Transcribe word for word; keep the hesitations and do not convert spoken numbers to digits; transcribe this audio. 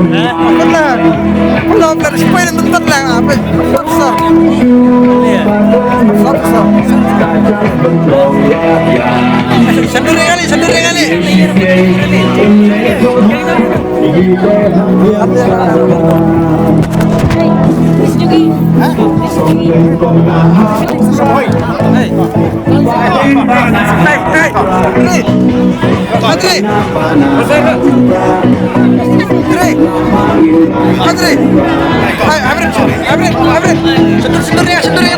Pala, pala, pala, sipai na tuntat lang, apa? Sir. Sir, sir. Sanduri kali, sanduri kali. Hey, hey. Hey, hey. Hey. Andre! Andre! Andre! Hai, Andre, Andre, Andre! Sendur, sendur ya, sendur ya.